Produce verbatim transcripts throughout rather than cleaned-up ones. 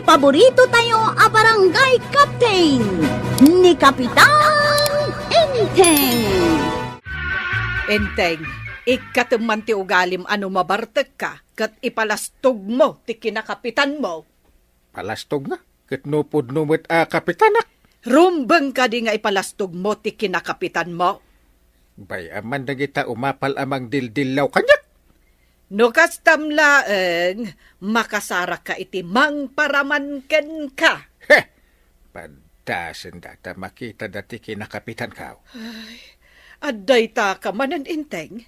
Paborito tayo a barangay captain, ni Kapitan Enteng. Enteng, ikkatem man ti ugalim a no mabartekka ket ipalastogmo ti kinakapitanmo. Palastog nga? Ket no pudno met a kapitanak? Rumbeng kadi nga ipalastogmo ti kinakapitanmo? Bay-am man dagita umapal a mangdildillaw kaniak. No kastam laeng, makasarakka iti mangparaman kenka. He! Paddasen data makita dati kinakapitan kao. Ay, adda ita ka manen, Enteng?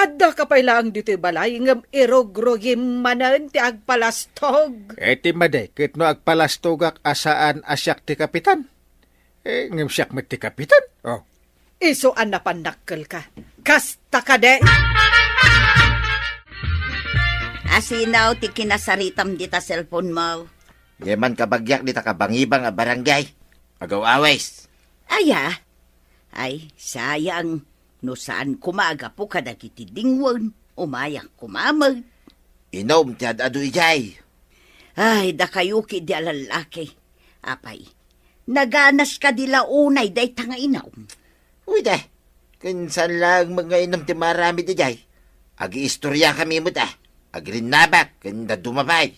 Adda ka pay laeng ditoy balay ngem irugrugim manen ti agpalastog. Iti madi, ket no agpalastogak a saan a siak ti kapitan? Eh, ngem siak met ti kapitan. Oh. Isu a napannakkelka. Kasta kadi. Asino ti kinasaritam dita cellphone mo? Diay man kabagiak dita kabangibang a barangay. Agaw-awis. Aya? Ay, sayang. No saan koma a gapu kadagiti dingwen, umayak koma met. Inum ti ad-adu idiay. Ay, dakayo kidi a lallaki. Apay, naganas kadi la unay dayta nga inum? Uy, da. Ken saan laeng met nga inum ti maaramid idiay. Agiistoriakami met, a. Agrinnabak ken dadduma pay.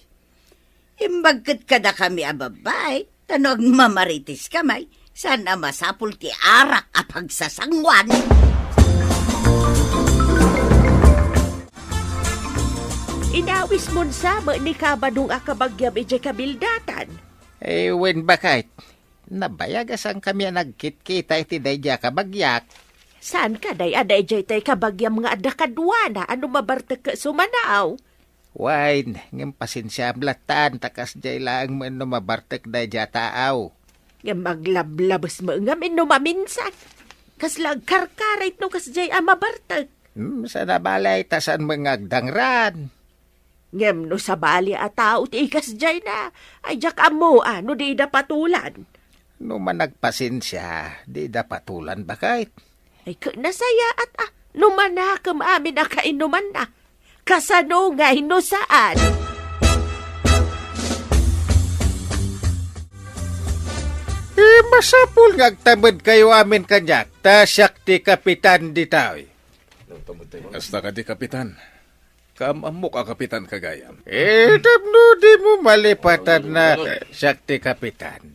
Imbag ket kadakami a babbai, ta no agmamarites kamay, saan a masapul ti arak a pagsasanguan. Inawismon sa met ni Kabadong a kabagiam idiay kabildatan. Eh, wen, baket. Nabayag a saankami a nagkitkita iti daydiay a kabagiak. Saan kadi a daydiay tay kabagiam nga adda kaduana a no mabartek ket sumanaw? Wen, ngem pasensiaam lattan ta kasdiay laeng met no mabartek daydiay a taaw. Ngem aglablabes met ngamin no maminsan. Kasla agkarkarit no kasdiay a mabartek. Hmm, saan a bale ta saan met nga agdangran. Ngem no sabali a tao ti ikasdiayna, ay diak ammo a no dida patulan. No managpasensia, dida patulan, baket. Ay, ket nasayaat a, no manakem amin a kainumanna. Kasano ngay no saan? Eh, masapul nga agtamedkayo amin kaniak, ta siak ti kapitan ditoy. Kasta kadi, kapitan. Kaam-ammok a kapitan ka gayam. Eh, tapno dimo malipatan a siak ti kapitan.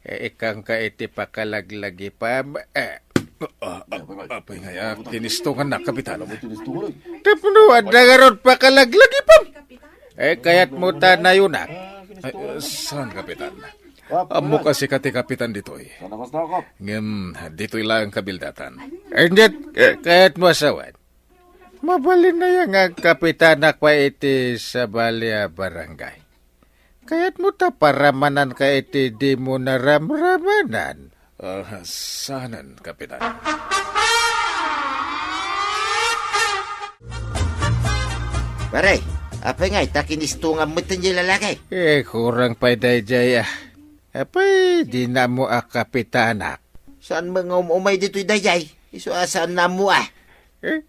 Eh, ikkanka iti pakalaglagipam. Eh, ah, ah, apay nga ya, kinistongannak, kapitan. Tapno adda ngarud pakalaglagipam. Eh, kayatmo ta nayunak. Ay, saan, kapitan? Ammok a sika ti kapitan ditoy. Ngem, ditoy laeng kabildatan. Ay, diak, eh, kayatmo a sawen. Mabalin aya nga agkapitanak pay iti sabali a barangay. Kayatmo ta paramananka iti dimo naramramanan? Ah, saanen, kapitan. Pare, apay ngay ta kinistongam met diay lalaki? Eh, kurang pay daydiay, ah. Apay, dina ammo a kapitanak? Saan met nga um-umay ditoy daydiay? Isu a saan ammo, ah. Eh,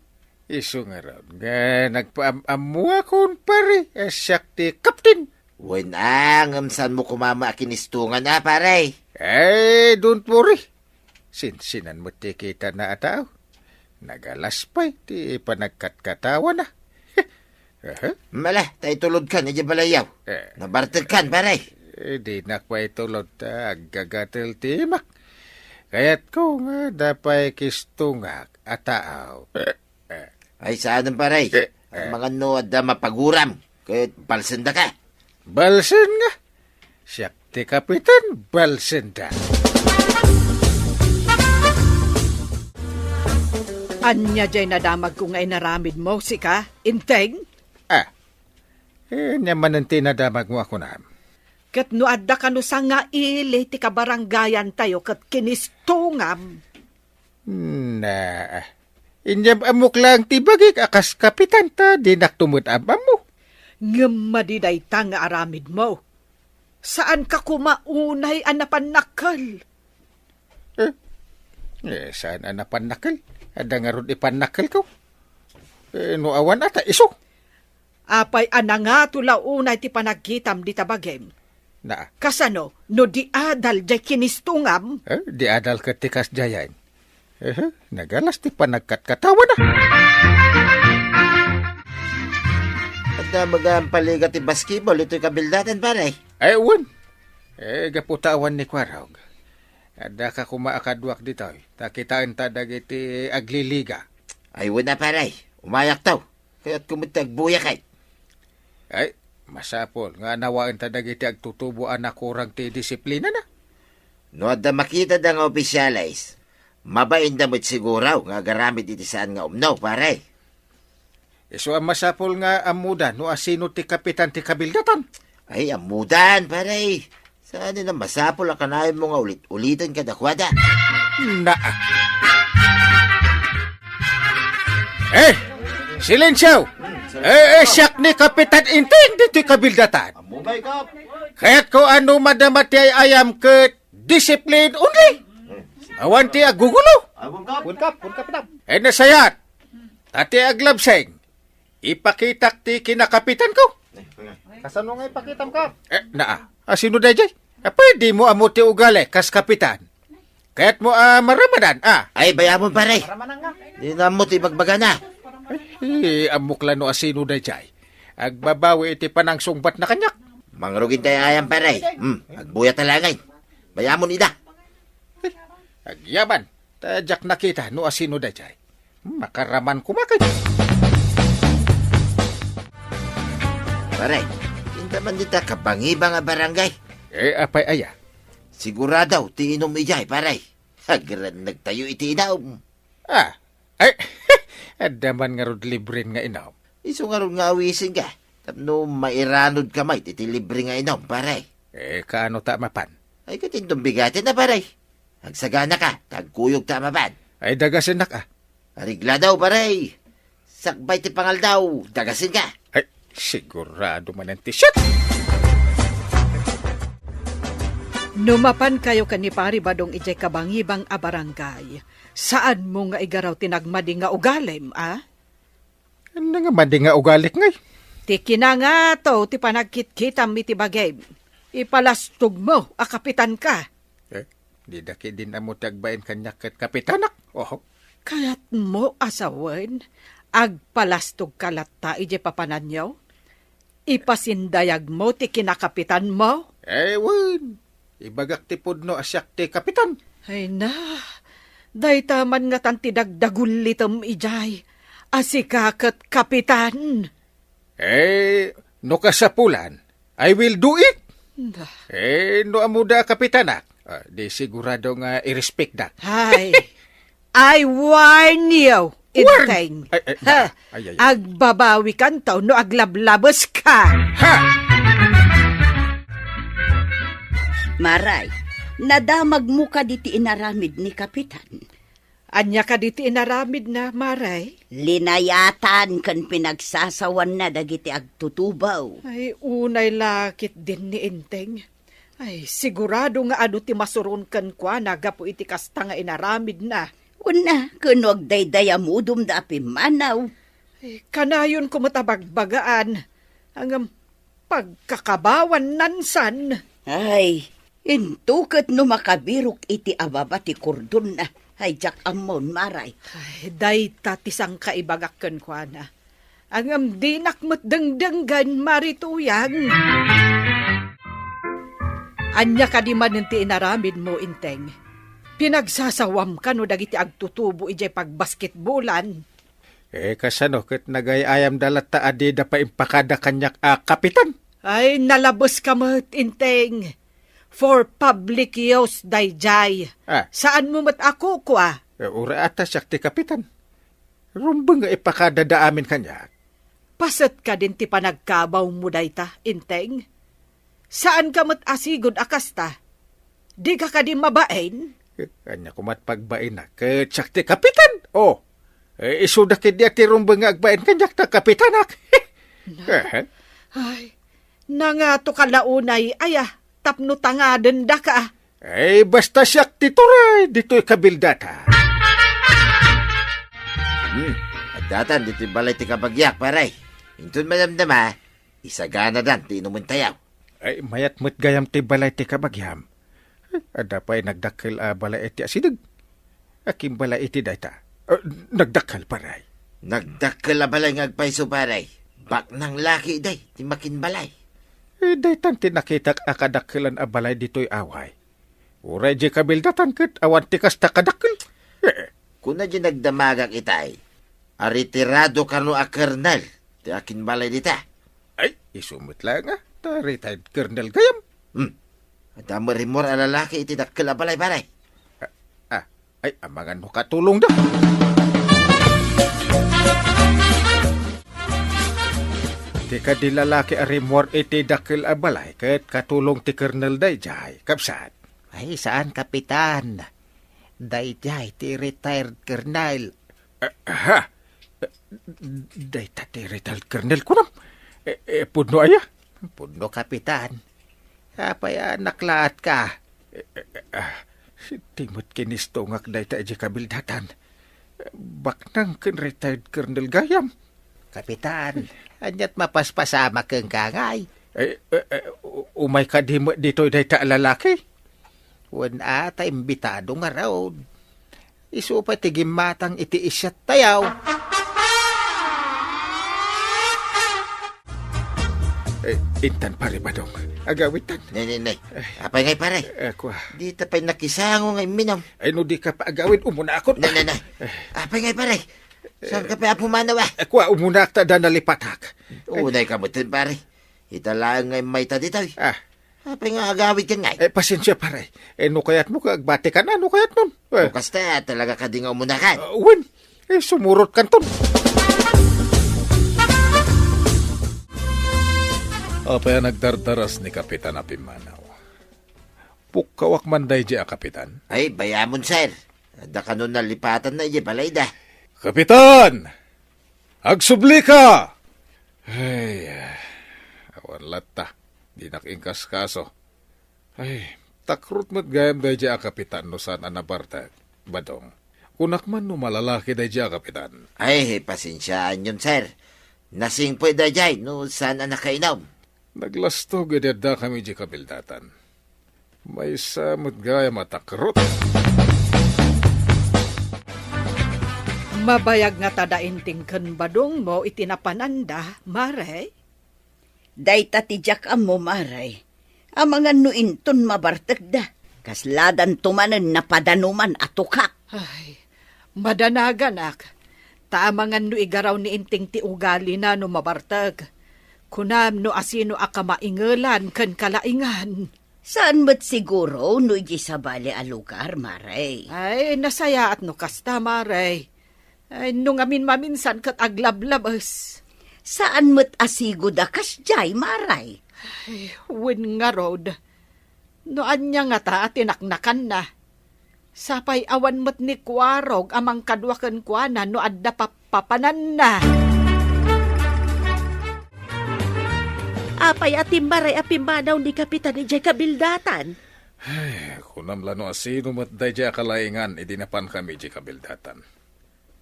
isu ngarud nga nagpaam-ammoakon, pare, a siak ti kapten. Wen a, ngem saanmo koma met a kinistongan a, pare? Eh, don't worry. Sinsinan met ti kitana a tao. Nagalas pay ti panagkatkatawana. Aha. Mala, ta itulodkan idiay balayyo. Eh. Nabartekkan, pare. Eh, dinak pay itulod ta aggagatel ti imak. Kayatko nga adda pay kistongak a tao. Eh. Ay, saanen, pare. Eh, eh. Amangan no adda mapaguram, ket balsendaka. Balsen nga. Siak ti kapitan, balsenda. Ania diay nadamagko nga inaramidmo, sika, Enteng? Ah, eh, ania manen ti nadamagmo a kunam? Ket no adda kano sangaili ti kabarangayantayo ket kinistongam. Na, inyam-ammok laeng ti bagik a kas kapitan ta dinakto met am-ammo. Ngem madi dayta nga aramidmo. Saanka koma unay a napannakkel. Eh, eh, saan a napannakkel? Adda ngarud ipannakkelko. Eh, no awan a ta isu. Apay a nangato la unay ti panagkitam dita bagim? Na. Kasano, no di adal jay kinistungam? Eh, di adal ket ti kasdiayen. Eh, nagalas ti panagkatkatawana. Adda magan paliga ti basketball itoy kabildatan, pare? Ay, wen. Eh, gapu ta awan ni Kuarog. Adda ka kuma a kaduak ditoy. Ta kitaen ta dagiti agliliga. Ay, wen a, pare. Umayak taw. Kayat ko met ti agbuyak, ay. Ay, masapul nga nawaen ta dagiti agtutubo a nakurang ti disiplinana. No adda makitada nga opisyales, mabainda met siguro nga agaramid iti saan nga umno, pare. Isu a masapul nga ammoda no asino ti kapitan ti kabildatan. Ay, ammodan, pare. Saan a masapul a kanayon mo nga ulit-uliten kadakuada? Naa. Eh, silensyo! Eh, eh, siak ni Kapitan Inting ditoy kabildatan. Ammobay, Kap. Kayat ko ano madama ti ay-ayam ket discipline only. Awan ti agugulo. Awan, Kap. Wen, Kap. Wen, Kap, Kap. Eh, nasayat. Ati aglabseng. Ipakitak ti kinakapitan ko. Kasano nga ipakitam, Kap? Eh, naa. Asino dayjay? Ah, pwede mo ammo ti ugali kas kapitan. Kayat mo a maramanan, ah. Ay, bayamon, pare. Maramanan nga. Di na ammo ti bagbagana. Eh, ammok la no asino dayjay. Agbabawi iti panangsungbat na kaniak. Mangrugin tayo ayam, pare. Hmm, agbuya talangay. Bayamon ida. Eh, agyaman. Ta diak nakita no asino dayjay. Makaraman koma ket. Pare, inta man dita kabangibang a barangay. Eh, apay aya? Sigurado ti inom ijay, pare. Agrenneg tayo iti inom. Ah, ay, adda man ngarud libren nga inom. Isu ngarud nga awisen ka. Tapno mairanod ka met iti libre nga inom, pare. Eh, kaano ta mapan? Ay, katinton bigatin na, pare. Agsagana ka, ta agkuyog ta a mapan. Ay, dagasennak, ah. Arigla daw, pare. Sakbay ti pangaldaw, dagasen ka. Ay, sigurado manen ti siak. No mapan kayo ken ni Pari Badong idiay kabangibang a barangay, saan mo nga igaraw ti nagmadi nga ugalim, a? Ania nga madi nga ugalik ngay? Ti kinangato ti panagkitkitam iti bagim. Ipalastog mo a kapitan ka. Eh, di da ketdin ammo ti agbain kaniak ket kapitanak. Oho. Kayat mo a sawen, agpalastog ka latta idiay papananyo? Ipasindayag mo ti kinakapitan mo? Eh, wen. Ibagak ti pudno a siak ti kapitan. Ay na, dayta man ngatan ti dagdagullitem idiay, a sika ket kapitan. Eh, no kasapulan, I will do it. Da. Eh, no ammoda a kapitanak, ah, di sigurado nga i-respect da. Ay, I warn you, Warn! Inteng. Ay, ay, Ha, ay, ay, ay. Agbabawi kanto no aglablabes ka. Ha! Maray, nadamagmo kadi ti inaramid ni Kapitan? Ania kadi ti inaramid na, Maray? Linayatan ken pinagsasawanna dagiti agtutubaw. Ay, unay la ketdin ni Inteng. Ay, sigurado nga adu ti masuron kenkuana gapu iti kasta nga inaramidna. Kuna, ken no agdaydayamudom da a pimmanaw. Ay, kanayon ko met a bagbagaan. Ngem pagkakabawan nansan. Ay, into ket no makabirok iti ababa ti kordonna. Ay, diak ammon, Maray. Ay, dayta ti sangkaibagak kenkuana. Ngem dinak met dengdenggen, Mari Tuyang. Ania kadi manen ti inaramidmo, Inteng? Pinagsasawam kano dagiti agtutubo idiay pagbasketbolan? Eh, kasano ket nagay-ayamda latta a dida pay impakada kaniak a kapitan? Ay, nalabes ka met, Inteng. For public use dayjay. Ah. Saan mo met a kukua? Eh, uray a ta siak ti kapitan. Rumbeng nga ipakadada amin kaniak. Paset kadin ti panagkabawmo dayta, Inteng? Saan ka met a sigud a kasta? Di ka kadi mabain? Eh, ania ko met pagbainak ket siak ti kapitan? Oh, eh, isuda ketdi a ti rumbeng nga agbain kaniak ta kapitanak. Na? Eh. Ay, nangato ka la unay, aya, tapno tangaden daka. Ay, basta siak ti turay, ditoy kabildata. Hmm, addatan ditoy balay ti kabagiak, pare. Inton madamdama, isaganadan ti inumen tayo. Ay, mayat met gayam ti balay ti kabagiam. Ay, adda pay nagdakkel a balay iti asideg. Akin balay iti dayta? Ah, nagdakkel, pare. Nagdakkel a balay nga agpayso, pare. Baknang laki day ti makinbalay. Eh, daytan ti nakitak a kadakkelan a balay ditoy away. Uray di kabildatan ket awan ti kasta kadakkel. Eh, Kuna di nagdamagak itay, a retirado kano a kernel ti akinbalay dita. Ay, isu met laeng a, ta retired kernel gayam. Hmm. Adda met rimmuar a lalaki iti dakkel a balay, pare. Ah, ah, ay, amangan no katulongda. Ti kadi lalaki a rimmuar iti dakkel a balay ket katulong ti kernel daydiay, kabsat. Ay, saan, Kapitan. Daydiay ti retired kernel. Ah, ha? Dayta ti retired kernel, kunam? Eh, eh, pudno aya? Pudno, Kapitan. Apay a naklaatka? Eh, eh, ah, ti met kinistongak dayta idiay kabildatan. Baknang ken retired kernel gayam. Kapitan, aniat mapaspasamak kenka ngay? Eh, eh, eh, u-, umay kadi met ditoy dayta a lalaki? Wen a, ta imbitado ngarud. Isu pay ti gimmatang iti isyat tayaw. Eh, intan, Pare Badong. Agawidtan. Nay, nay, nay. Apay ngay, pare? Eh, kua. Dita pay nakisango nga imminum. Ay, no di ka pa agawid, umuna ako. Nay, nay, nay. Apay ngay, pare? Saan ka pa pumanaw, ah? Eh, kua, umunak ta da nalipatak. Unay ka met, pare. Ita laeng nga immayta ditoy. Ah. Apay nga agawid ken ngay? Eh, pasensia, pare. Eh, no kayat mo ka agbati ka na, no kayat nun. Eh. No kasta, talaga kadi nga umunakan? Ah, wen. Eh, sumurot kanton. Apay a nagdardaras ni Kapitan a pimmanaw? Pukkawak man daydiay a kapitan? Ay, bayamon, sir. Adda kano nalipatanna idiay balayda. Kapitan! Agsubli ka! Ay, awan latta. Dinak inkaskaso. Ay, takrot met gayam daydiay a kapitan no saan a nabartek, Badong. Kunak man no malalaki daydiay a kapitan. Ay, pasensiaanyon, sir. Nasingpet daydiay no saan a nakainum. Naglastog idi addakami idiay kabildatan. Maysa met gayam a takrot. Mabayag ngata da Inting ken Badong mo iti napananda, Mare? Dayta ti diak ammo, Mare. Amangan no inton mabartekda, kasladanto manen napadanuman a tukak. Ay, madanaganak. Ta amangan no igaraw ni Inting ti ugalina no mabartek. Kunam no asino a kamaingelan ken kalaingan. Saan met siguro no idiay sabali a lugar, Mare? Ay, nasayaat no kasta, Mare. Ay, no ngamin maminsan ket aglablabes. Saan met a sigud a kasdiay, Mare? Ay, wen ngarud. No ania ngata a tinaknakanna? Sapay awan met ni Kuarog a mangkadua kenkuana no adda pappapananna. Apay a timmaray a pimmanaw ni Kapitan idiay kabildatan? Ay, kunam la no asino met daydiay a kalaingan idi napankami idiay kabildatan.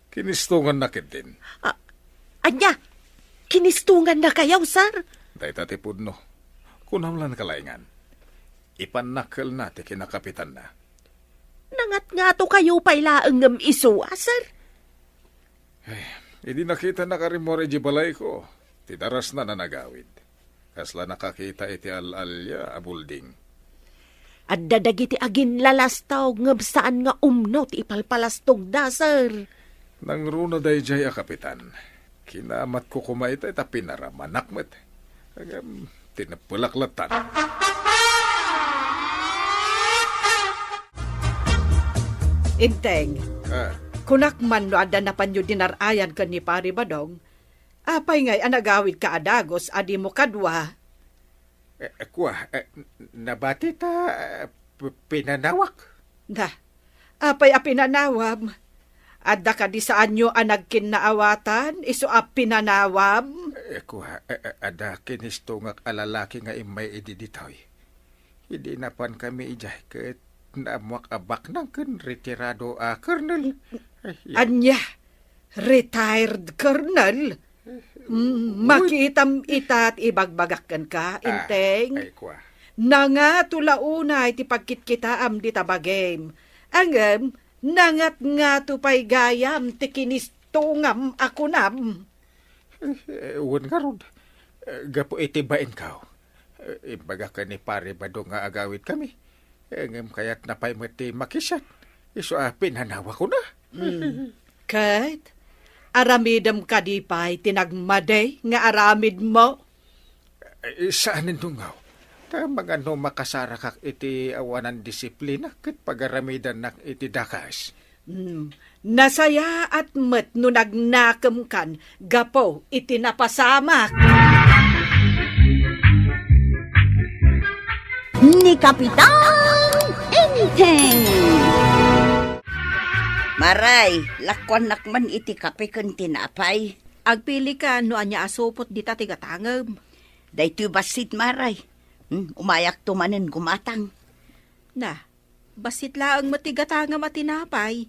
Kinistonganna ketdin. Ah, ania? Kinistongannakayo, sir? Dayta ti pudno. Kunam lan kalaingan. Ipannakkelna ti kinakapitanna. Nangatngatokayo pay laeng ngem isu a, sir? Eh, idi nakitannak a rimmuar idiay balayko, ti darasna a nagawid. Kasla nakakita iti al-alia a bulding. Adda dagiti aginlalastog ngem saan nga umno ti ipalpalastogda, sir. Nangruna daydiay a kapitan. Kinamatko koma itay ta pinaramanak met. Ngem, tineppelak lattan. Inteng, Ah. kunak man no adda napanyo dinar-ayan ken ni Pari Badong, apay ngay a nagawidka a dagus a dimo kadua? Eh, kua, eh, n-, nabati ta, eh, p-, pinanawak. Na, apay a pinanawam? Adda kadi saanyo a nagkinnaawatan, isu a pinanawam? Eh, kua, eh, eh, adda kinistongak a lalaki nga immay idi ditoy. Idi napankami idiay ket naammoak a baknang ken retirado a kernel. Ay, ya. Ania? Retired colonel? Mm, makitam ita ti ibagbagak kenka, Inteng. Ay, kua. Nangato la unay ti pagkitkitaam dita bagim. Ngem, nangatngato pay gayam ti kinistungam a kunam. Eh, wen ngarud, eh, gapu iti bainkaw. Eh, imbagak ken ni Pare Bado nga agawidkami. Eh, ngem kayatna pay met ti makisiat. Isu a pinanawakona. Mm. Ket, aramidem kadi pay ti nagmadi nga aramidmo? Eh, saanen dungaw. Ta mangano makasarakak iti awanan disiplina ket pagaramidannak iti dakas. Hmm, nasayaat met no nagnakemkan gapu iti napasamak. Ni Kapitan Enteng. Maray, lakuannak man iti kape ken tinapay. Agpili ka no ania a supot dita ti gatangem. Daytoy bassit, Maray. Hmm, umayakto manen gumatang. Na, bassit laeng met ti gatangam a tinapay.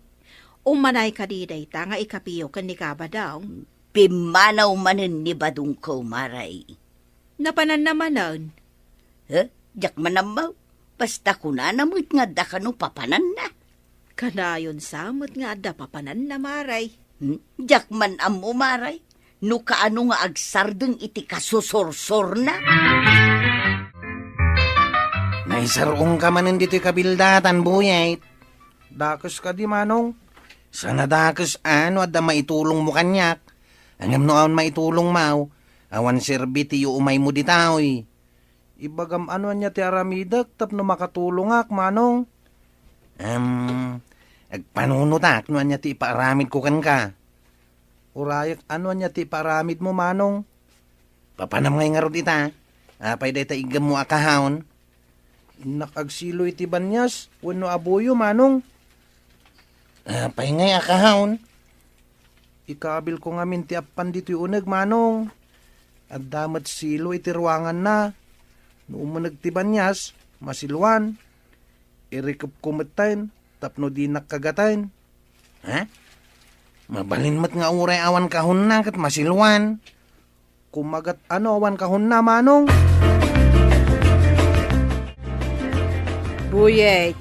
Umanay kadi dayta nga ikapiyo ken ni Kabadong. Pimmanaw manen ni Badongko, Maray. Napananna manen? He? Diak man ammo. Basta kunana met nga adda kano papananna. Kanayon sa met nga adda papananna, Maray. Hmm? Diak man ammo, Maray. No kaano nga agsardeng iti kasusursurna? Naisar-ongka manen ditoy kabildatan, Buyet. Dakes kadi, Manong? Saan a dakes a no adda maitulongmo kaniak. Ngem no awan maitulongmo, awan serbi ti iuumaymo ditoy. Ibagam no ania ti aramidek tapno makatulongak, Manong. Em, agpanunotak no ania ti ipaaramidko kenka. Urayek no ania ti ipaaramidmo, Manong. Papanam ngay ngarud ita. Apay dayta iggemmo a kahaon? Innak agsilo iti banias wenno abuyo, Manong. Apay ngay a kahaon? Ikabilko ngamin ti appan ditoy uneg, Manong. Adda met silo iti ruanganna. No umuneg ti banias, masiluan. Irikepko metten tapno dinak kagaten. Ha? Mabalin met nga uray awan kahonna ket masiluan. Kumagat no awan kahonna, Manong. Buyet,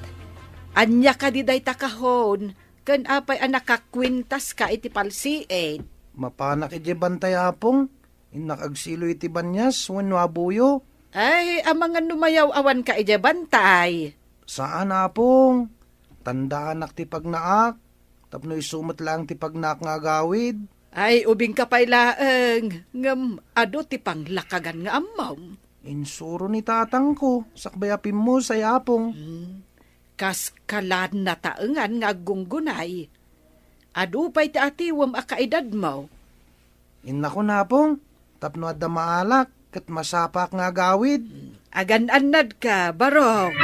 ania kadi dayta kahon? Ken apay a nakakuentaska iti palsiit? Mapanak idiay bantay, Apong. Innak agsilo iti banias wenno abuyo. Ay, amangan no mayaw-awanka idiay bantay. Saan, Apong. Tandaanak ti pagnaak, tapno isu met laeng ti pagnaak nga agawid. Ay, ubingka pay laeng, ngem adu ti panglakagan nga ammom. Insuro ni tatangko, sakbay a pimmusay, Apong. Hmm. Kas kalan nataengan nga aggunggunay. Adu pay ti atiwem a kaedadmo. Innakon, Apong, tapno adda maalak ket masapaak nga agawid. Agan-annadka, barok.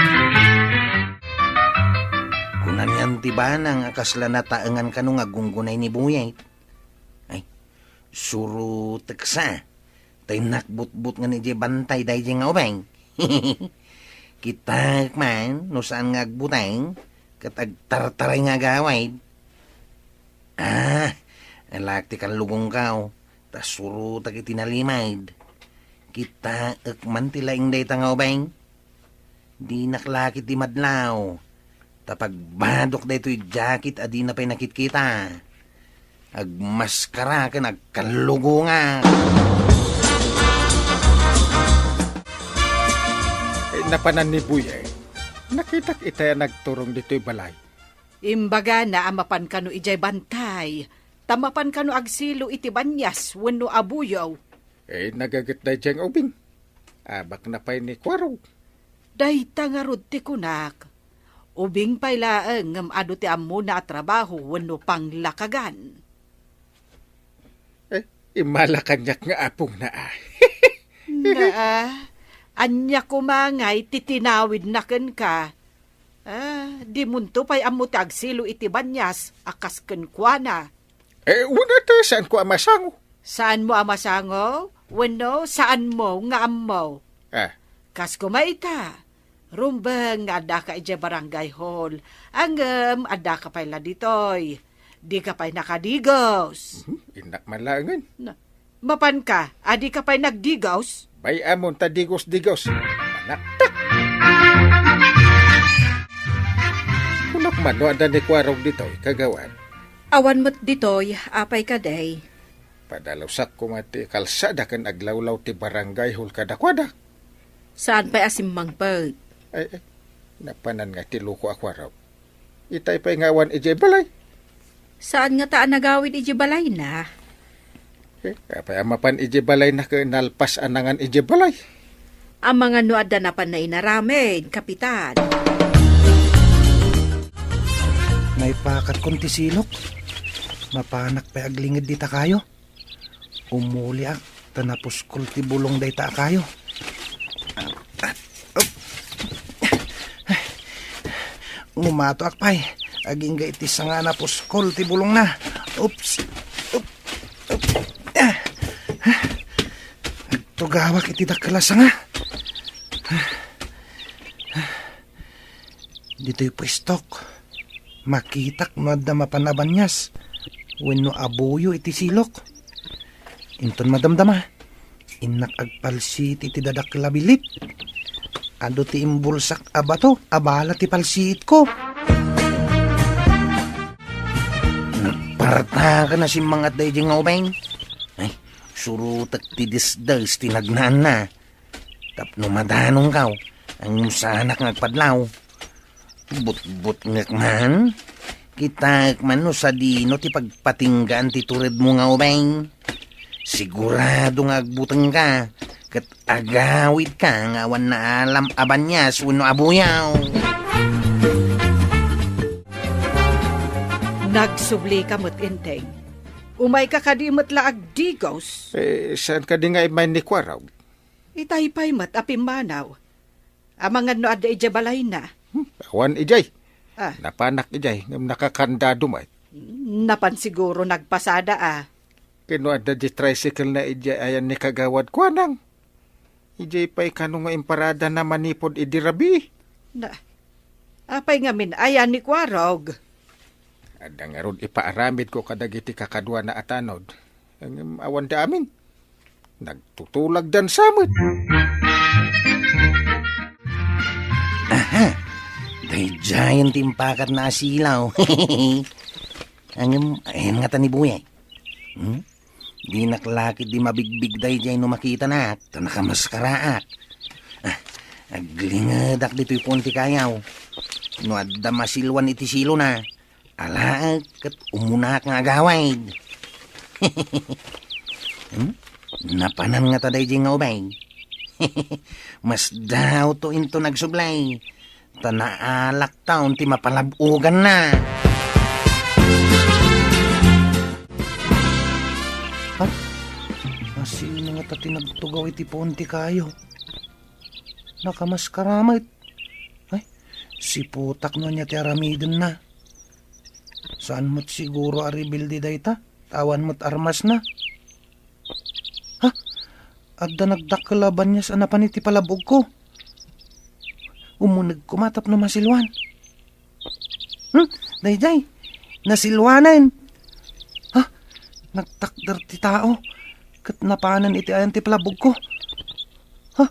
Kuna ni Auntie Banang a kasla nataengan kano nga aggunggunay ni Buyet. Ay, surotek sa. Tay nakbutbutngen idiay bantay daydiay nga ubing. Kitaek man no saan nga agbuteng ket agtartaray nga agawid. Ah, alaek ti kallugongko, ta surotek iti nalimed. Kitaek man ti laing dayta nga ubing. Dinak la ketdi madlaw, ta pagbadok daytoy jacket a dina pay nakitkita. Agmaskara ken agkallugongak. Eh, napanan ni Buyet. Nakitak itay a nagturong ditoy balay. Imbagana a mapan kano idiay bantay, ta mapan kano agsilo iti banias wenno abuyo. Eh, nagaget daydiay nga ubing. Abakna pay ni Kuarog. Dayta ngarud ti kunak. Ubing pay laeng ngem adu ti ammona a trabaho wenno panglakagan. Eh, immala kaniak nga apongna, ah. Naa, ania koma ngay ti tinawidna kenka? Ah, dimonto pay ammo ti agsilo iti banias a kas kenkuana. Eh, wen ata saanko a masango. Saanmo a masango? Wenno saanmo nga ammo? Ah. Kas koma ita, rumbeng nga addaka idiay barangay hall. Ngem addaka pay la ditoy. Dika pay nakadigos. Mhm, innak man laengen. Na, Mapanka, a dika pay nagdigos? Bay-amon ta digos-digos. Manaktak! Kunak man no adda ni Kuarog ditoy, kagawad. Awan met ditoy, apay kadi? Padalusak koma ti kalsada ken aglawlaw ti barangay hall kadakuada. Saan pay a simmangpet? Ay, ay, napanan nga ti loko a Kuarog. Itay pay nga awan idiay balay. Saan ngata a nagawid idiay balayna? Eh, apay a mapan idiay balayna ket nalpas a nangan idiay balay? Amangan no adda napanna inaramid, Kapitan. Naipakatkon ti silok. Mapanak pay aglinged dita kayo. Umuliak ta napuskol ti bulong dayta a kayo. Ngumatoak pay agingga iti sanga a napuskol ti bulongna. Oops. Op. Op. Agtugawak iti dakkel a sanga. Ditoy pwestok, makitak no adda mapan a banias wenno abuyo iti silok. Inton madamdama, innak agpalsiit iti dadakkel a bilip. Adu ti imbulsak a bato a bala ti palsiitko. Nagpartaken a simmangat daydiay nga ubing. Ay, surotek ti desdes ti nagnaanna. Tapno madanongkaw, ngem saanak nga agpadlaw. Butbutngek man. Kitaek man no sadino ti pagpatinggaan ti turedmo nga ubing. Sigurado nga agbutengka, ket agawidka nga awan naalam a banias wenno abuyaw. Nagsublika met, Enteng. Umayka kadi met la agdigos? Eh, saan kadi nga immay ni Kuarog? Itay pay met a pimmanaw. Amangan no adda idiay balayna. Hmm, awan idiay. Ah. Napanak idiay, ngem nakakandado met. Napan siguro nagpasada, ah. Ken no adda di tricycle na idiay ayan ni Kagawad Kuanang. Idiay pay kano nga imparadana manipud idi rabii? Na, apay ngamin ayan ni Kuarog? Adda ngarud ipaaramidko kadagiti kakaduana a tanod. Ngem awanda amin. Nagtutulagdan sa met. Aha! Daydiayen ti impakatna a silaw. Ngem, ayan ngata ni Buyay. Hmm? Dinak la ketdi mabigbig daydiay no makitanak, ta nakamaskaraak. Ah, aglingedak ditoy puon ti kayaw. No adda masiluan iti silona, alaek ket umunaak nga agawid. Hmm? Napanan ngata daydiay nga ubing. Masdaawto inton agsublay. Ta naalaktaon ti mapalab-oganna. Ha? Asino ngata ti nagtugaw iti puon ti kayo? Nakamaskara met. Ay, siputak no ania ti aramidenna. Saan met siguro a rebelde dayta, ta awan met armasna. Ha? Adda nagdakkel a banias a napan iti palab-ogko. Umuneg koma tapno masiluan. Hmm? Daydiay, nasiluanen. Ha? Nagtakder ti tao, ket napanen iti ayan ti palab-ogko. Ha?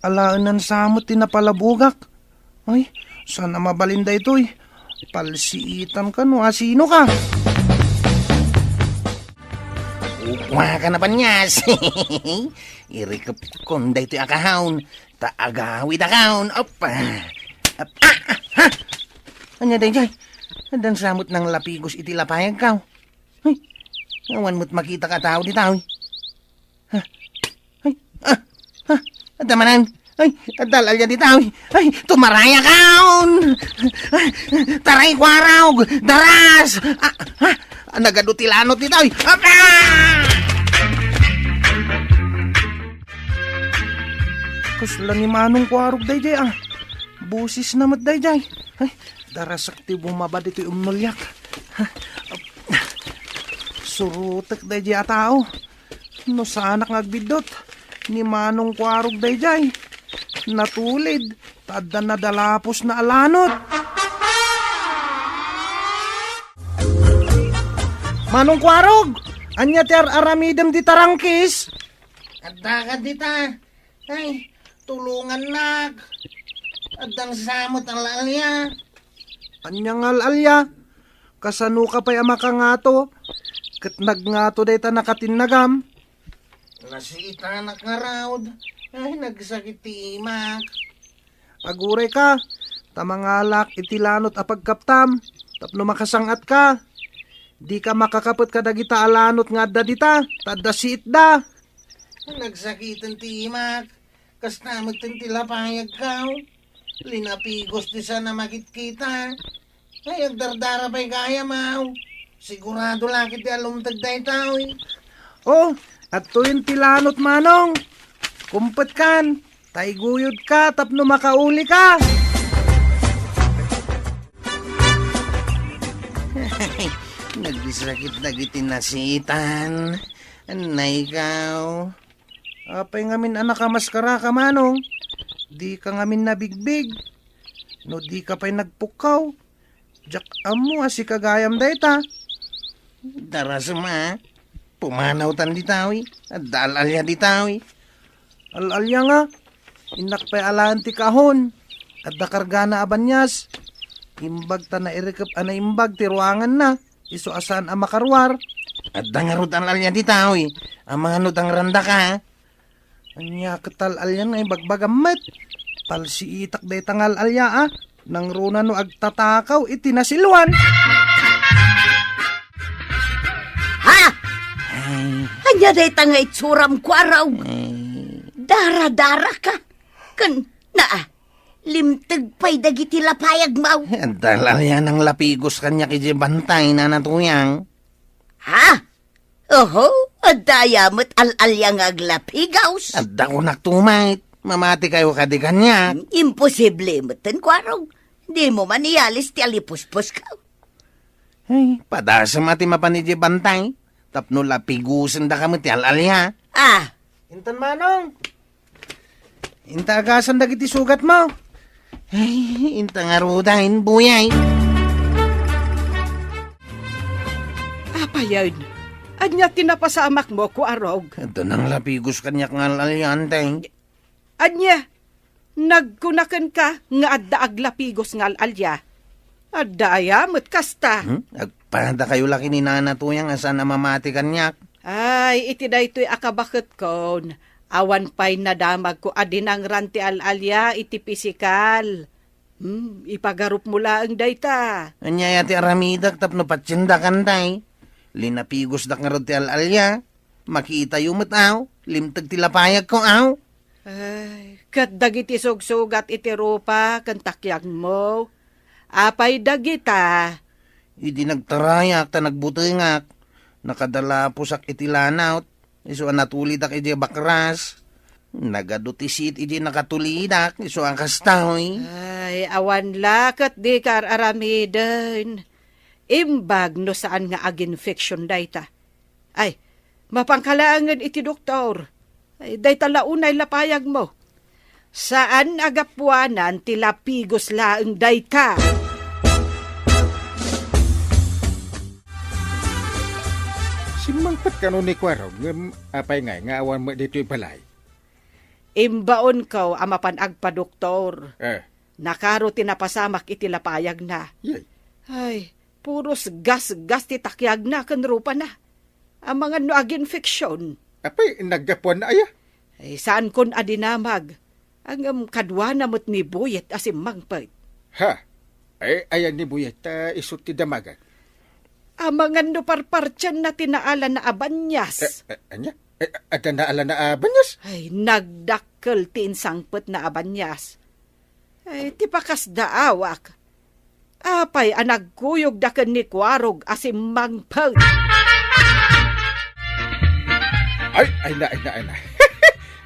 Alaenan sa met ti napalab-ogak. Ay, saan a mabalin daytoy? Palsiitan ka no asino ka? Ukwa ka na, Banyas. Irikepkon daytoy a kahaon, ta agawid a kahaon. Op. Op. Ah, ah, ha? Ania daydiay? Addan sa met nanglapigos iti lapayagko. Ay, awan met makitak a tao ditoy. Ha? Ay, ah, ah, adda manen. Ay, adda al-alian ditoy. Ay, tumarayakaon. Taray, Kuarog, daras. Ah, ah, nagadu ti lanot ditoy. Apa! Kasla ni Manong Kuarog daydiay, ah. Boses na met daydiay. Ay, darasak ti bumaba ditoy umnoliak. Surotek daydiay a tao. No saanak nga agbiddut, ni Manong Kuarog daydiay. Natulid, ta adda nadalaposna a lanot. Manong Kuarog! Ania ti ar-aramidem dita, Rangkis? Adda ka dita. Ay, tulongannak. Addang sa met al-alia. Ania nga al-alia? Kasano ka pay a makangato? Ket nagngato dayta nakatinnagam. Nasiitanak ngarud. Ay, nagsakit ti imak. Aguray ka, ta mangalak iti lanot a pagkaptam, tapno makasang-at ka. Di ka makakapet kadagita a lanot nga adda dita, ta adda siitda. Nagsakiten ti imak, kasta met ti lapayagko. Linapigos ti saan a makitkita. Ay, agdardara pay gayam, aw. Sigurado la ketdi a lumteg daytoy. Oh, adtoyen ti lanot, Manong. Kumpetkan, ta iguyodka tapno makaulika. Nagsakit dagiti nasiitan. Anay kaw. Apay ngamin a nakamaskaraka, Manong? Dika ngamin nabigbig. No dika pay nagpukkaw, diak ammo a sika gayam dayta. Darasem a, pumanawtan ditoy. Adda al-alia ditoy. Al-alia nga, innak pay alaen ti kahon. Adda kargana a banias. Imbag ta nairikep a naimbag ti ruanganna. Isu a saan a makaruar. Adda ngarud al-alia ditoy. Amangan no dangrandaka. Ania ket al-alia nga ibagbagam met? Palsiitak dayta nga al-alia a. Nangruna no agtatakaw iti nasiluan. Ha? Ay. Ania dayta nga itsuram, Kuarog? Ay. Dara-dara ka. Ken, naa, limteg pay dagiti lapayagmo. Adda al-alia nga lapigos kaniak idiay bantay, Nana Tuyang. Ha? Oho, adda aya met al-alia nga aglapigos. Adda kunak tumayt, mamati kayo kadi kaniak. Imposible met ten, Kuarog. Dimo man iyalis ti alipuspusko. Ay, padasem a ti mapan idiay bantay, tapno lapigosen daka met ti al-alia. Ah. Intan, Manong. Inta agasan dagiti sugatmo. Ay, inta ngaruden, buyay. Apayen, ania ti napasamakmo, Kuarog? Adda nanglapigos kaniak nga al-alia, Anteng. Ania? Nagkuna kenka nga adda aglapigos nga al-alia? Adda aya met kasta? Hmm? Agpada kayo la ken ni Nana Tuyang a saan a mamati kaniak. Ay, iti daytoy a kabaketkon, awan pay nadamagko a dinangran ti al-alia iti pisikal. Hmm, ipagarupmo laeng dayta. Ania aya ti aramidek tapno patiendak, Anteng? Linapigosdak ngarud ti al-alia. Makitayo met, aw. Limteg ti lapayagko, aw. Ay, ket dagiti sugsugat iti rupa ken takiagmo, apay dagita? Idi nagtarayak ta nagbutengak, nakadalaposak iti lanawt, isu a natulidak idiay bakras. Nagadu ti siit idiay nakatulidak, isu a kastoy. Ay, awan la ket dika ar-aramiden. Imbag no saan nga aginfection dayta. Ay, mapanka laengen iti doktor. Ay, dayta la unay lapayagmo. Saan a gapuanan ti lapigos laeng dayta. Simmangpet kano ni Kuarog, ngem apay ngay nga awan met ditoy balay? Imbaonko a mapan agpadoktor. Eh. Nakaro ti napasamak iti lapayagna. Yay. Ay, puros gasgas ti takiagna ken rupana. Amangan no aginfection. Apay, naggapuan na aya? Ay, saankon a dinamag. Ngem kaduana met ni Buyet a simmangpet. Ha? Ay, ayan ni Buyet, ta isu ti damagan. Amangan no parpartianna ti naalana a banias. Eh, eh, ania? Eh, adda naalana a banias? Ay, nagdakkel ti insangpetna a banias. Ay, ti pakasdaawak. Apay a nagkuyogda ken ni Kuarog a simmangpet? Ay, ay na, ay na, ay na.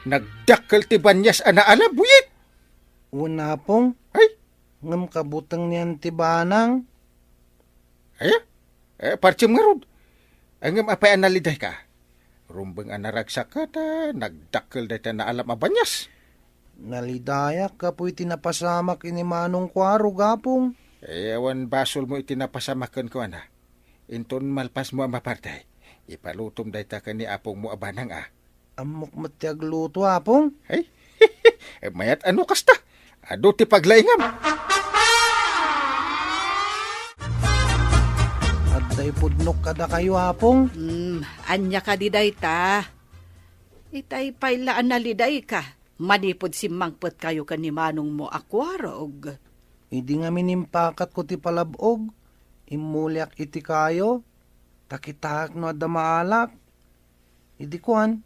Nagdakkel ti banias a naala, Buyet. Wen, Apong. Ay. Ngem kabuteng nian ti banang. Aya? Eh, partiem ngarud. Ngem apay a nalidayka? Rumbeng a naragsak ta nagdakkel dayta naalam a banias. Nalidayak gapu iti napasamak ken ni Manong Kuarog, Apong. Eh, awan basolmo iti napasamak kenkuana. Inton malpasmo a maparte, Ipalutom dayta ken ni apongmo a banang a. Ammok met ti agluto, Apong. Ay, mayat a no kasta. Adu ti paglaingam. Adda ipudnok kadakayo, Apong. Hmm, ania kadi dayta? Itay pay la a nalidayka manipud simmangpetkayo ken ni manongmo a kuarog. Idi ngamin impakatko ti palab-og, immuliak iti kayo, ta kitaek no adda maalak. Idi kuan,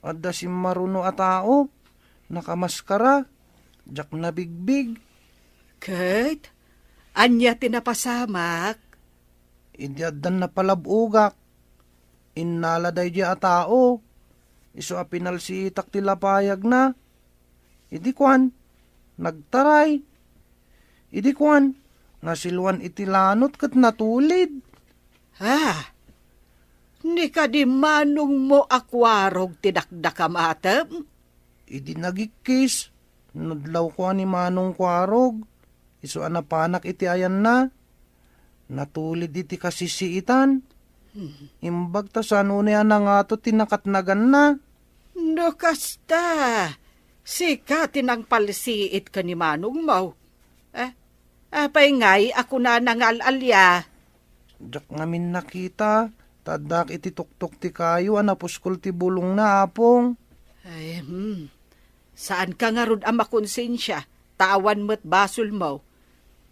adda simmaruno a tao, nakamaskara, diak nabigbig. Ket, ania ti napasamak? Idi addan napalab-ogak, innala daydiay a tao, isu a pinalsiitak ti lapayagna. Idi kuan, nagtaray. Idi kuan, nasiluan iti lanot ket natulid. Ah, ni kadi manongmo a kuarog ti dakdakam, atem? Idi nagikkis, nadlawko a ni Manong Kuarog, isu a napanak iti ayanna. Natulid iti kasisiitan. Hmm. Imbag ta saan unay a nangato ti nakatnaganna. No kasta, sika ti nangpalsiit ken ni manongmo. Eh, apay ngay a kunana nga al-alia? Diak ngamin nakita, ta addak iti tuktok ti kayo a napuskol ti bulongna, Apong. Ay, hmm. Saanka ngarud a makonsensia, ta awan met basolmo.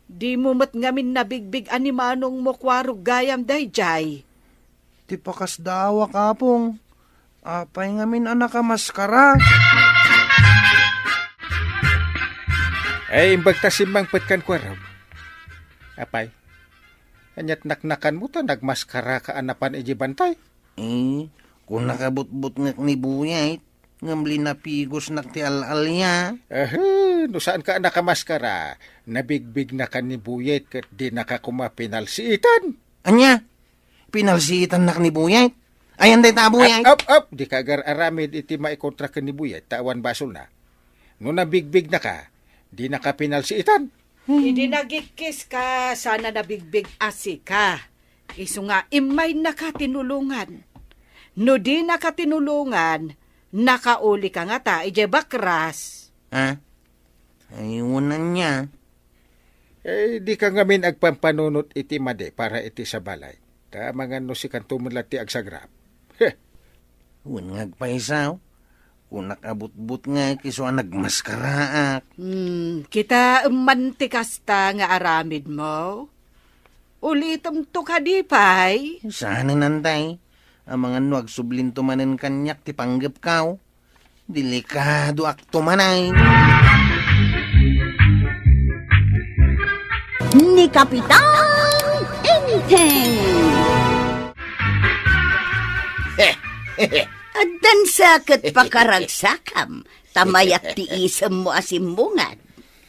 Dimo met ngamin nabigbig a ni manongmo kuarog gayam daydiay. Ti pakasdaawak, Apong. Apay ngamin a nakamaskara? Ay, imbag ta simmangpet kan kuarog. Apay, ania't naknakanmo ta nagmaskaraka a napan idiay bantay? Eh, kunak a butbutngek ni Buyet, ngem linapigosnak ti al-alia. Ahe, no saanka a nakamaskara, nabigbignaka ni Buyet ket dinaka koma pinalsiitan. Ania? Pinalsiitannak ni Buyet? Ayan dayta a Buyet? Ap, ap, ap! Dika agar-aramid iti maikontra ken ni Buyet, ta awan basolna. No nabigbignaka, dinaka pinalsiitan. Idi nagikkiska, saan a nabigbig a sika. Isu nga, immaynaka tinulongan. No dinaka tinulongan, nakauliko ngata idiay bakras. Ha? Ay, wen ania. Eh, dika ngamin agpampanunot iti madi para iti sabali. Ta amangan no sikanto met la ti agsagrap. Heh! Wen nga agpayso, kunak a butbutngek isu a nagmaskaraak. Hmm, kitaem man ti kasta nga aramidmo? Ulitemto kadi pay? Saanen, Antay. Amangan no agsublinto manen kaniak ti panggepko. Delikadoakto manen. Ni Kapitan Enteng. Addan sa ket pakaragsakam, ta mayat ti isemmo a simmungad.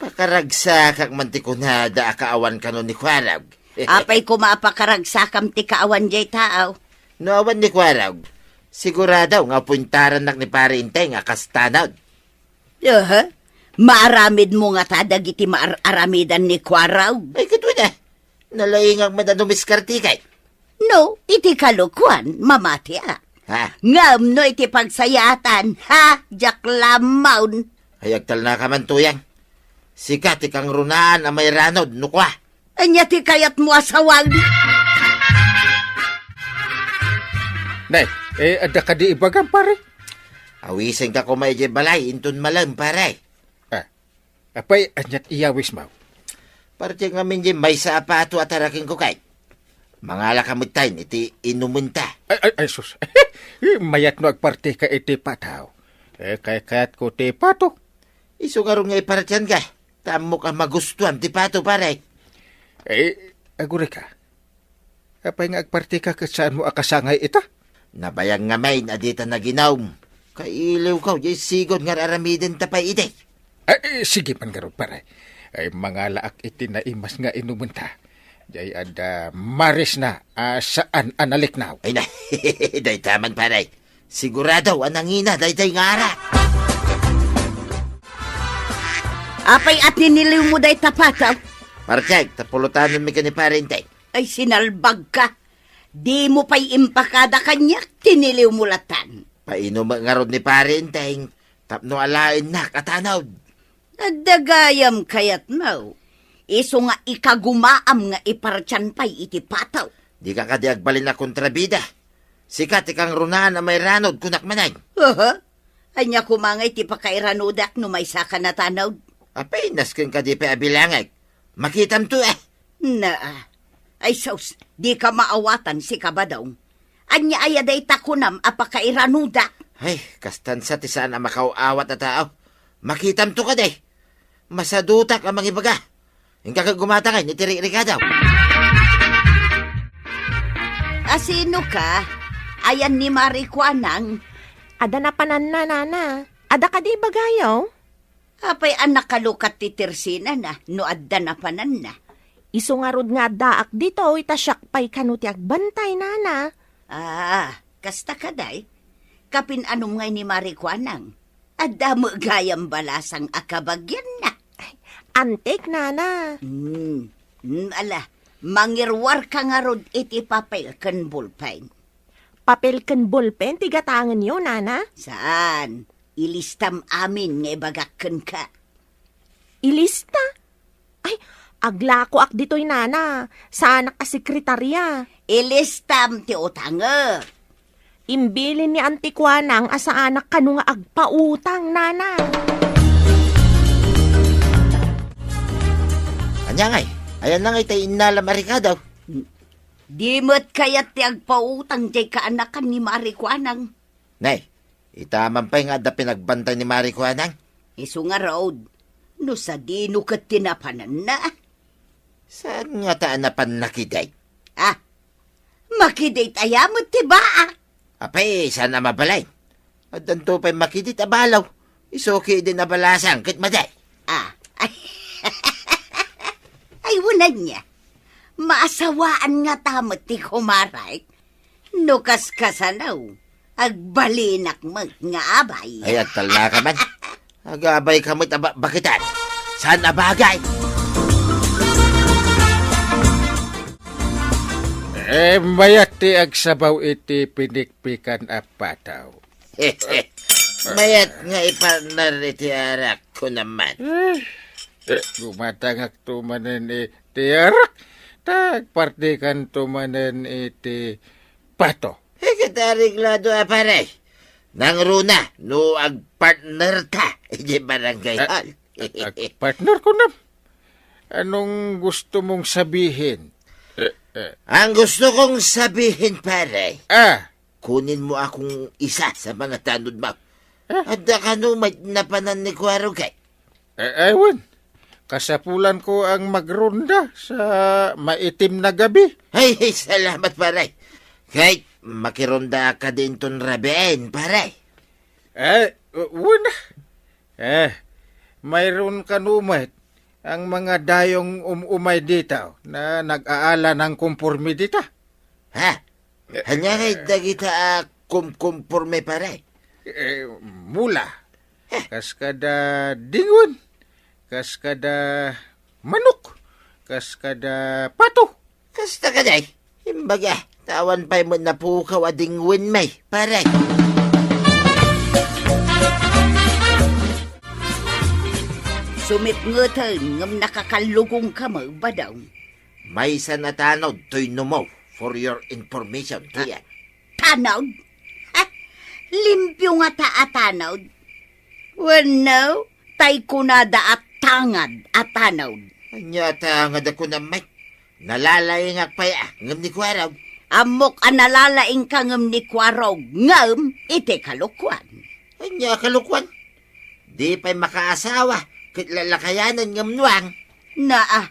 Pakaragsakak man ti kunada a kaawan kano ni Kuarog. Apay koma a pakaragsakam ti kaawan diay tao? No awan ni Kuarog, sigurado nga puintarannak ni Pare Enteng a kastanon. Aha. Maaramidmo ngata dagiti maar-aramidan ni Kuarog? Ay, ket wen a. Nalaingak met a dumiskartekay. No, iti kalokoan, mamatiak. Ha? Ngem no iti pagsayaatan, ha, diak lamon. Ay, agtalnaka man, Tuyang. Sika ti kangrunaan a mairanod, no kua. Ania ti kayatmo a sawag? Nay, eh, adda kadi ibagam, pare? Awisenka koma idiay balay, inton malem, pare. Ah, apay, aniat iyawismo? Parte ngamin diay maysa a pato a tarakenko kay. Mangalaka metten iti inumenta. Ay, ay, ay, sus. Mayat no agparteka iti pato. Eh, kay kayatko ti pato. Isu ngarud nga ipartianka. Ta ammok a magustuam ti pato, pare. Eh, agurayka. Apay nga agparteka ket saanmo a kasangay ita? Nabayag ngamin a dita naginom. Kailiwko, diay sigud nga ar-aramidenta pay idi. Eh, eh, sige man ngarud, pare. Ay, mangalaak iti naimas nga inumenta. Diay adda marisna a saan a naliknaw. Ay na, dayta man, pare. Sigurado a nangina daydiay nga arak. Apay a tiniliwmo dayta pato? Partek, ta pulotanenmi ken ni Pare Enteng. Ay, sinalbagka. Dimo pay impakada kaniak ti niliwmo latan. Paino met ngarud ni Pare Enteng tapno alaennak a tanod? Adda gayam kayatmo. Isu nga ikagumaam nga ipartian pay iti pato. Dika kadi agbalin a kontrabida? Sika ti kangrunaan a mairanod, kunak manen. Aha. Ania koma ngay ti pakairanudak no maysaka a tanod? Apenas ken kadi pay a bilangek. Makitamto, eh. Naa. Ay sus, dika maawatan, sika Badong. Ania aya dayta kunam a pakairanudak? Ay, kastan sa ti saan a makaw-awat a tao. Makitamto kadi. Masadutak a mangibaga. Inka ket gumata ngay iti rikrikadaw. Asino ka? Ayan ni Mari Kuanang? Adda napananna, nana. Adda kadi ibagayo? Apay a nakalukat ti tersinana no adda napananna? Isu ngarud nga addaak ditoy ta siak pay kano ti agbantay, nana. Ah, kasta kaday? Kapin-anom ngay ni Mari Kuanang? Adda met gayam balasang a kabagianna. Ay, antik, nana. Hmm, hmm, ala, mangiruarka ngarud iti papel ken bolpen. Papel ken bolpen ti gatangenyo, nana? Saan? Ilistam amin nga ibagak kenka. Ilista? Ay, aglakoak ditoy, nana. Saanak a sekretarya. Ilistam ti utangek. Imbilin ni Anti Kuanang a saanak kano nga agpautang, nana. Ania ngay? Ayanna ngay ti innalam a rekado? Di met kayat ti agpautang diay kaanakan ni Mari Kuanang. Nay, ita man pay nga adda pinagbantay ni Mari Kuanang? Isu ngarud, no sadino ket ti napananna? Saan ngata a napanna kadi? Ah, makidit aya met ti baak. Apay, saan a mabalin? Addanto pay makidit a balo. Isu kadi a balasang ket madi. Ah, ay, ay, wen ania. Maasawaan ngata met ti kumarek. No kaskasano, agbalinak met nga abay. Ay, agtalna ka man. Agabay ka met a ba-, bakitan. Saan a bagay? Eh, mayat ti agsabaw iti pinikpikan a pataw. Mayat nga ipartner iti arak ko naman. Eh, eh, gumatangak to manen iti arak, ta agpartikan to manen iti pato. Eh, ket areglado a pare. Nangruna, no agpartner ta, iti barangay hall. Ag-, agpartner ko na. Anong gusto mong sabihin? Eh, eh. Ang gusto kong sabihin, pare, ah, kunin mo akong isa sa mga tanod mo. Ah. Adda kano met napanan ni Kuarog kay? Eh, ewan. Kasapulan ko ang magronda sa maitim na gabi. Ay, salamat, pare. Kay makironda ka din ton rabiin, pare. Eh, wen. Eh, mayroon kano met ang mga dayong um-umay dita na nag-aala ng kumporme dita. Ha? Ania ngay dagita a kumkumporme, pare? Eh, mula. Kas kada dingwen. Kas kada manok. Kas kada pato. Kasta kadi? Imbaga, ta awan pay met napukaw a dingwen, may, pare. Sumitngeten ngem nakakallugong ka met, Badong. Maysa a tanod toy numo for your information, ah, tiyan. Tanod? Ah, limpio ngata a tanod. Wenno, tay kunada a tangad a tanod. Ania a tangad a kunam met? Nalalaingak pay a ngem ni Kuarog. Ammok a nalalaingka ngem ni Kuarog, ngem iti kalokuan. Ania a kalokuan? Di pay makaasawa, ket lalakayanan ngem nuang. Naa,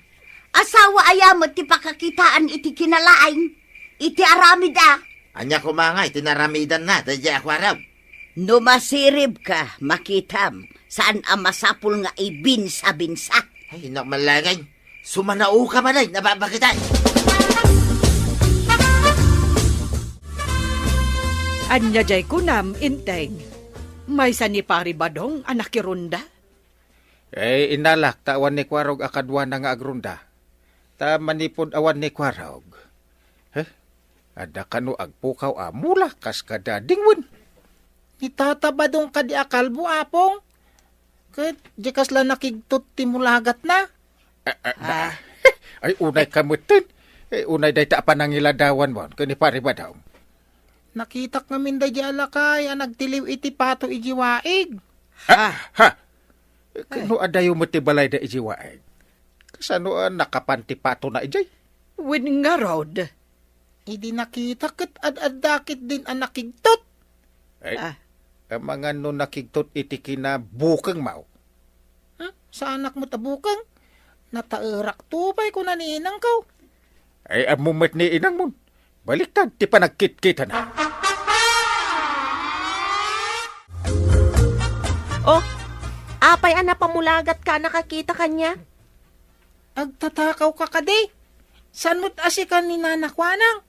asawa aya met ti pakakitaan iti kinalaing, iti aramid a? Ania koma ngay ti naramidanna daydiay a Kuarog? No masirib ka, makitam, saan a masapul nga ibinsa-binsa. Ay, nak, malangay. Sumanao ka man ay nababakitan. Ania jay kunam, Inteng? Maysa ni Pari Badong a nakirunda? Eh, inalak ta awan ni Kuarog a kaduana nga agrunda. Ta manipud awan ni Kuarog. Eh? Adda kano agpukaw a mula kas kada dingwen. Ni Tata Badong kadi a kalbo, Apong? Ket di kasla nakigtot ti mulagatna? Ah, ah, na-, Ah. Ay, unay ka metten. Eh, unay dayta a panangiladawanmon ken ni Pari Badong. Nakitak ngamin daydi a lakay a nagtiliw iti pato idiay waig. Ha? Ha? Kano adayo met ti balayda idiay waig? Kasano a nakapan ti patona idiay? Wen ngarud. Idi nakita ket ad-adda ketdin a nakigtot. Ay, Ah. Amangan no nakigtot iti kinabukengmo. Hmm? Saanak met a bukeng? Nataerakto pay kuna ni inangko. Ay, ammo met ni inangmon. Baliktad ti panagkitkitana. Oh, apay a napamulagatka a nakakita kaniak? Agtatakawka kadi? Saan met a sika ni Nana Kuanang?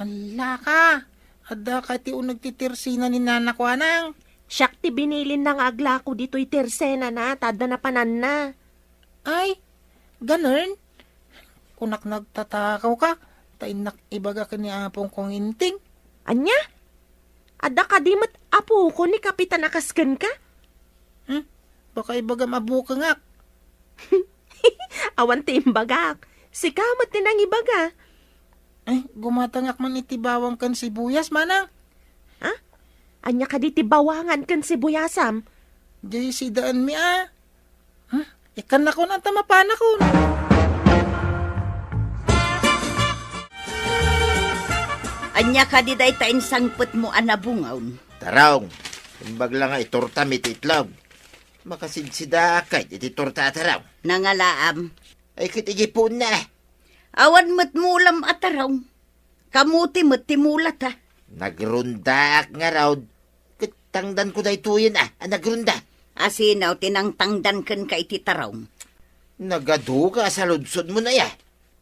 Allaka, adda ka ti uneg ti tersena ni Nana Kuanang? Siak ti binilinna nga aglako ditoy tersenana, ta adda napananna. Ay, ganun? Kunak nagtatakawka, ta innak ibaga ken ni apongko nga Inting. Ania? Adda kadi met apoko ni Kapitan a kas kenka? Hmm? Baka ibagam a bukengak. Awan ti imbagak. Sika met ti nangibaga. Ay, gumatangak man iti bawang ken sibuyas, manang. Ha? Ania kadi ti bawangan ken sibuyasam? Jay sidaanmi a. Hmm? Ikkannakon anta mapanakon. Ania kadi dayta insangpetmo a nabungawn? Tarong, imbag la nga itortam iti itlog. Makasidsidaak kay iti torta a tarong. Nangalaam. Ay, ket igipunna. Awan met mulam a tarong. Kamuti met ti mulata. Nagrondaak ngarud. Ket tangdanko daytoyen a, a nagronda. Asino ti nangtangdan kenka iti tarong? Nagaduka a saludsodmon aya.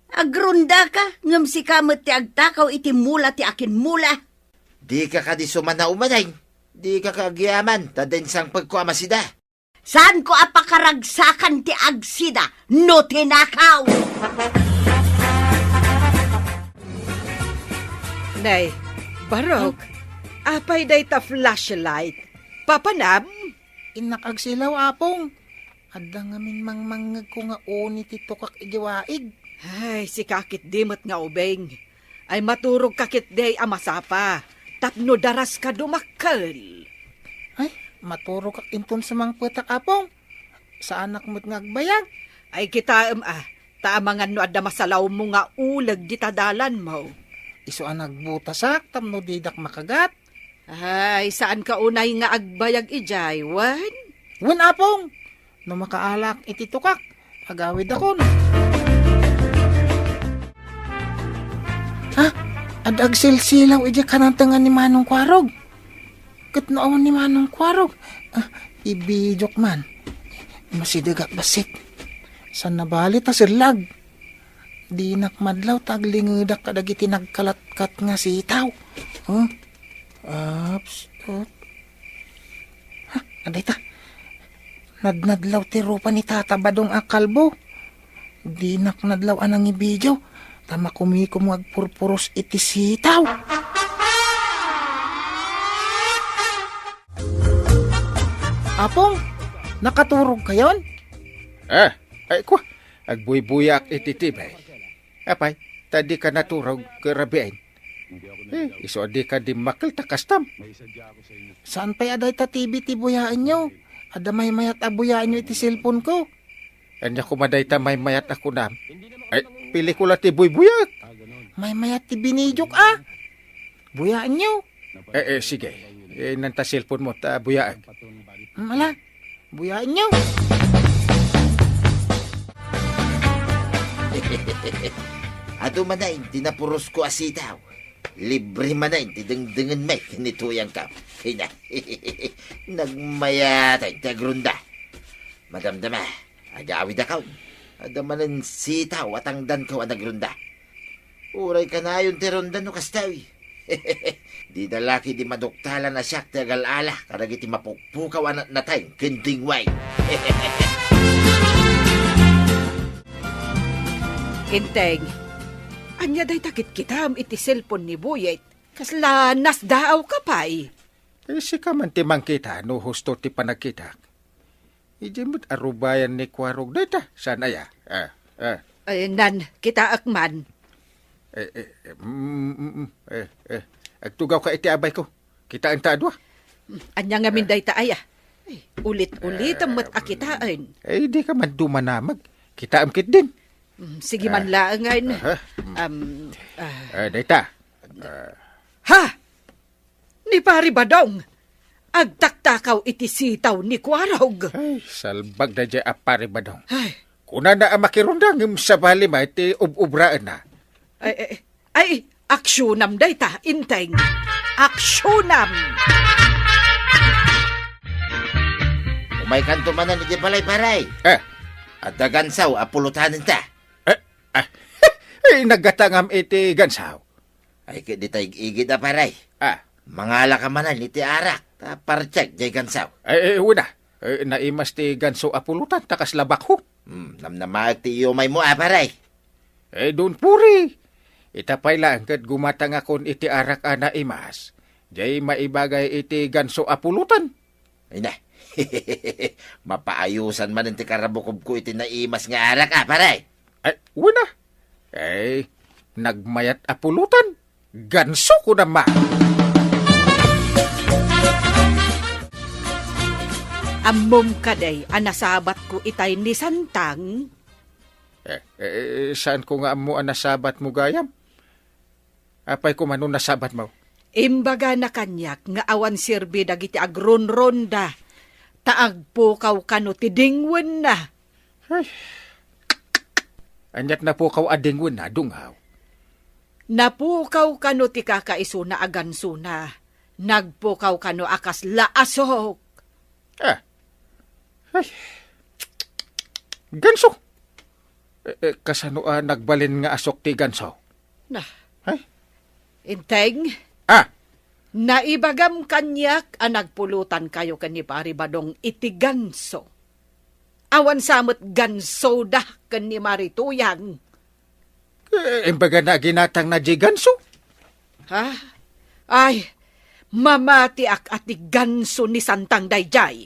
Agrondaka, ngem sika met ti agtakaw iti mula ti akinmula. Dika kadi sumanaw manen. Dika ka agyaman, ta diay insangpetko a masida. Saanko a pakaragsakan ti agsida no tinakaw? Nay, Barok, apay dayta flashlight? Papanam? Innak agsilaw, Apong. Adda ngamin mangmangngegko nga uni ti tukak idiay waig. Ay, sika ketdi met nga ubing. Ay, maturogka ketdi a masapa, tapno daraska dumakkel. Ay, maturogak inton sumangpetak, Apong. Saanak met nga agbayag. Ay, kitaem a, ta amangan no adda masalawmo nga uleg dita dalanmo. Isu a nagbutasak tapno didak makagat. Ay, saanka unay nga agbayag idiay, wen? Wen, Apong. No makaalak iti tukak, agawidakon. Ha? Adda agsilsilaw idiay kanantengan ni Manong Kuarog. Ket no awan ni Manong Kuarog, ah, ibidiok man. Masidegak bassit. Saan nabali ta sellag? Dinak madlaw ta aglingedak kadagiti nagkalatkat nga sitaw. Huh? Ups, up. Ha, adda ita. Nadnadlaw ti rupa ni Tata Badong a kalbo. Dinak nadlaw a nangibidiaw, ta makumiko nga agpurpuros iti sitaw. Apong, nakaturogkayon? Ah, ay, kwa, agbuybuyaak iti T V. Apay, ta dika naturog ket rabiin? Eh, isu a dika dimmakkel ta kastam. Saan pay a dayta T V ti buyaenyo? Adda maymayat a buyaenyo iti cellphone-ko. Ania koma dayta maymayat a kunam? Ay, pelikula ti buybuyaek. Maymayat ti binidiok a. Buyaenyo. Eh, eh, sige. Eh, nanta cellphone-mo ta buyaek. Mm, ala. Buyaenyo. Adu manen ti napurosko a sitaw. Libre manen ti dengdengenmi ken ni Tuyangko. Hina. Nagmayat ti agronda. Madamdama, agawidakon. Adda manen sitaw a tangdanko a nagronda. Uray kanayon ti ronda no kasta, uy. Dida la ketdi maduktalan a siak ti agal-ala kadagiti mapukpukaw a natnateng ken dingway. Inteng, Ania dayta kitkitaem iti cellphone ni Buyet? Kasla nasdaawka pay? Eh, sika man ti mangkita no husto ti panagkitak. Idiay met a rubayan ni Kuarog dayta, saan aya? Ah, ah. Eh, nan, kitaek man. Eh, eh, eh, mm, mm, mm, eh, eh, agtugawka iti abayko. Kitaenta a dua. Ania ngamin dayta aya? Ay, ulit-ulitem met a kitaen. Eh, dika man dumanamag. Kitaem ketdin. Mm, sige man laengen. Aha. Mm. Um, ah. Eh, dayta. Ah. Ha? Ni Pari Badong, agtaktakaw iti sitaw ni Kuarog. Ay, salbag daydiay a Pari Badong. Ay. Kunana a makirunda ngem sabali met ti ub-ubraenna. Ay, ay, ay, aksyonam dayta, Inteng. Aksyonam! Umaykanto manen iti balay, pare. Eh. Adda gansaw a pulutanenta. Eh, ah, ay, naggatangam iti gansaw. Ay, ket dita ig-igid a, pare. Ah. Mangalaka manen iti arak, ta partek jay gansaw. Ay, ay, wen a. Eh, naimas ti ganso a pulutan, ta kasla bakho. Hmm, namnamaek ti iyumaymo a, pare. Eh, don't worry. Ita pay laeng ket gumatangakon iti arak a naimas. Jay maibagay iti ganso a pulutan. Ay na. Mapaayusan manen ti karabukobko iti naimas nga arak a, pare. Ay, wen a. Eh, nagmayat a pulutan. Ganso, kunam a. Ammom kadi a nasabatko itay ni Santang? Eh, eh, saanko nga ammo a nasabatmo gayam. Apay koma no nasabatmo? Imbagana kaniak nga awan serbi dagiti agrunronda, ta agpukaw kano ti dingwenna. Ay. Aniat napukaw a dingwenna, dungaw? Napukaw kano ti kakaisuna a gansona, nagpukaw kano a kasla asok. Ah. Ay. Ganso. Eh, eh, kasano a nagbalin nga asok ti ganso? Na. Ay? Inteng? Ah. Naibagam kaniak a nagpulutankayo ken ni Pari Badong iti ganso. Awan sa met gansoda ken ni Mari Tuyang. Eh, imbagana a ginatangna jay ganso? Ha? Ay, mamatiak a ti ganso ni Santang dayjay.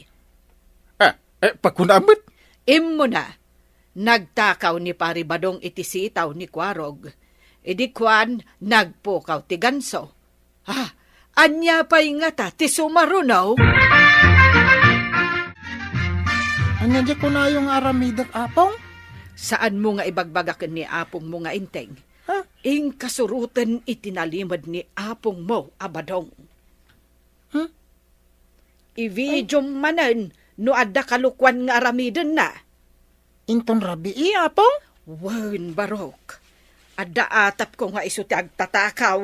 Ah, eh, pagkunam met? Immuna, nagtakaw ni Pari Badong iti sitaw ni Kuarog. Idi kuan, nagpukaw ti ganso. Ah, ania pay ngata ti sumaruno? Ania di kunayo nga aramidek, Apong? Saanmo nga ibagbaga ken ni apongmo nga Inteng? Ha? Inkasuroten iti nalimed ni apongmo a Badong. Hmm? Ividiom manen no adda kalokuan nga aramidenna. Inton rabii, Apong? Wen, Barok. Adda atapko nga isu ti agtatakaw.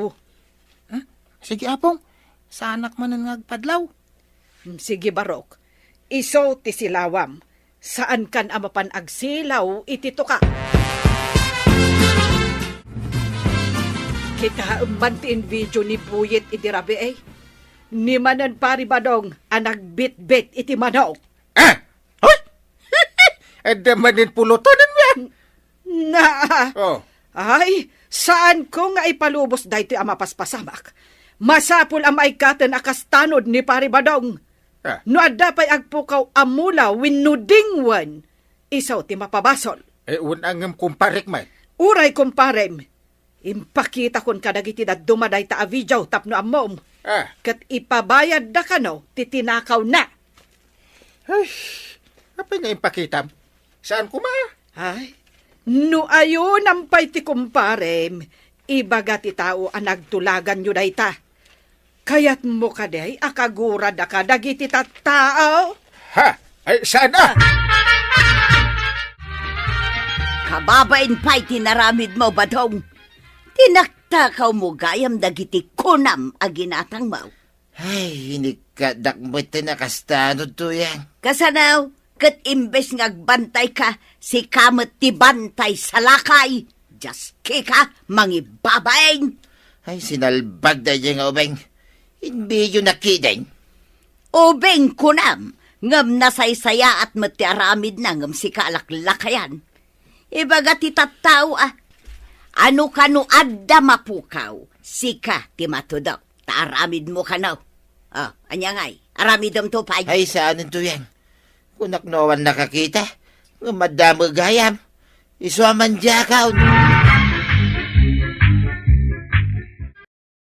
Hmm? Sige, Apong. Saanak manen nga agpadlaw. Hmm, sige, Barok. Isu ti silawam. Saankan a mapan agsilaw iti tuka. Kitaem man ti invidio ni Buyet iti rabii. Ni manen Pari Badong a nagbitbit iti manok. Ah! Hoy! Adda manen pulutanenmi, ah! Na! Oh. Ay, saanko nga ipalubos daytoy a mapaspasamak. Masapul a maikkaten a kastanod ni Pari Badong. Ah. No adda pay agpukaw a mula wenno dingwen, isu ti mapabasol. Eh, wen a ngem kumparek met. Uray kumparem, impakitakon kadagiti dadduma dayta a video tapno ammom. Ah. Ket ipabayadda kano ti tinakawna. Ay, apay nga impakitam? Saan koma? Ay, no ayonam pay ti kumparem, ibaga ti tao a nagtulaganyo dayta. Kayatmo kadi a kaguradaka dagiti tattao? Ha? Ay, saan a? Kababain pay ti naramidmo, Badong. Tinaktakawmo gayam dagiti kunam a ginatangmo. Ay, inikkadak met ti nakastanod, Tuyang. Kasano? Ket imbes nga agbantayka, sika met ti bantay salakay. Diaskika, mangibabain! Ay, sinalbag daydiay nga ubing. Inbidionak ketdin. Ubing kunam, ngem nasaysayaat met ti aramidna ngem sika a laklakayan. Ibaga ti tattao a, Ano kano adda mapukaw, sika ti matudok, ta aramidmo kano. O, ania ngay, aramidemto pay. Ay, saanen to yan. Kunak no awan nakakita, ngem adda met gayam. Isu a mandiakaw.